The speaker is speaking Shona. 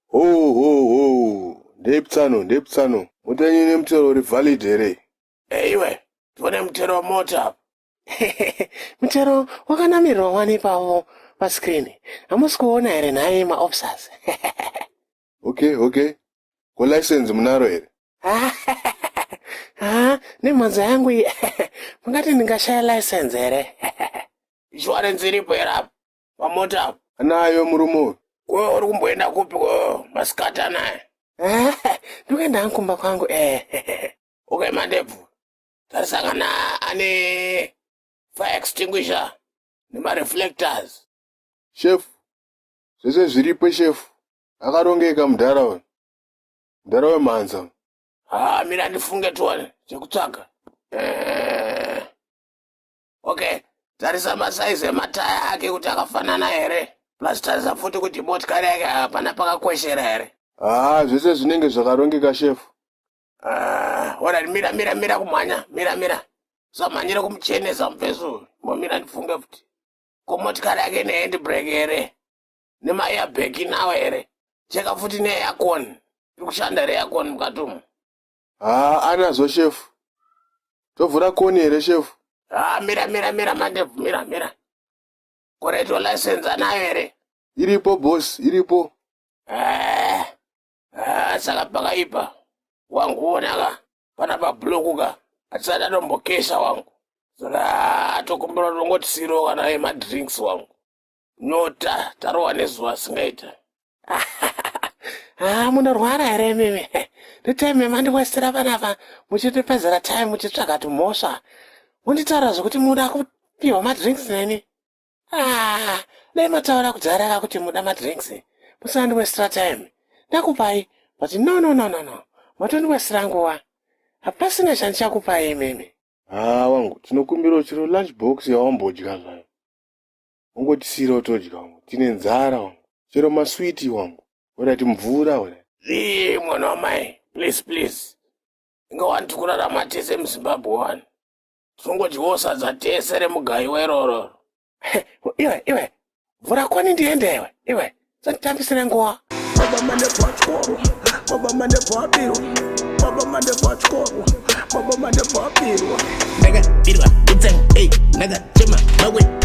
Ho ho ho, ndeipi tsano, ndeipi tsano? Mota yenyu ine mutero uri valid here? Eiwe, tione mutero wemota apa. Mutero wakanamirwa wani ipapo pascreen. Hamusi kuona here nhai maofficers? Okay. Ko license munaro here? Ha, nemhanza yangu iyi mungati ndingashaya license here? Insurance iripo here apa pamota apa? Anayo murume uyu. Ko uri kumboenda kupi ko masikati anaya? Ndikuenda hangu kumba kwangu eh. Okay, Mandebvu, tarisa kana ane fire extinguisher nemareflectors. Chef, zvese zviripo chef. Akarongeka mudhara uyu. Mudhara wemhanza. Ha, mira ndifunge tione chekutsvaga. Okay, tarisa masaizi emataya ake kuti akafanana here, plus tarisa futi kuti motikari yake hapana pakakweshera here. Haa, zvese zvinenge zvakarongeka chef. Ah, alright, mira mira mira kumhanya, mira mira, usamhanyire kumuchenesa mufesu. Mbomira ndifunge futi. Ko motikari yake ine handbrake here, nemaairbags nawo here? Cheka futi neaircon, iri kushanda here aircon mukati umu? Haa, anazvo chef. Tovhura koni here chef? Ah, mira mira mira Mandebvu, mira mira. Ko radio license anayo here? Iripo boss, iripo. Eh, ah, saka pakaipa wangu. Onaka pana pabhuloku ka, hatisati atombokesha wangu, saka tokumbira tongotisirewo kana emadrinks wangu, nyota tarohwa nezuva singaita. Ha, munorwara here imimi? Netime yamandiwestera panapa muchitipedzera time muchitsvaga tumhosva, munditaura zvekuti muda kupiwa madrinks neni. Ah, dai mataura kudhara kuti muda madrinks musandiwestera time, ndakupai. But no, no, no, no, no, matondiwestera nguva, hapasina chandichakupai imimi. Haa wangu, tinokumbirawo chero lunch box yawambodya zvayo. Ungotisiyirawo todya wangu. Tine nzara wangu. Chero maswiti wangu. Alright, mvura alright. Ii mwana wamai, please please, inga wani tikurarama tese muZimbabwe wani, tinongodyawo sadza tese remugayiwa irororo. Iwe iwe, vhura koni ndiende. Iwe iwe, sanditambisire nguva. Baba Mandebvu atyorwa, Baba Mandebvu abirwa, Baba Mandebvu atyorwa, Baba Mandebvu abirwa. Ndakabirwa utsangu, ei, ndakachema mawe.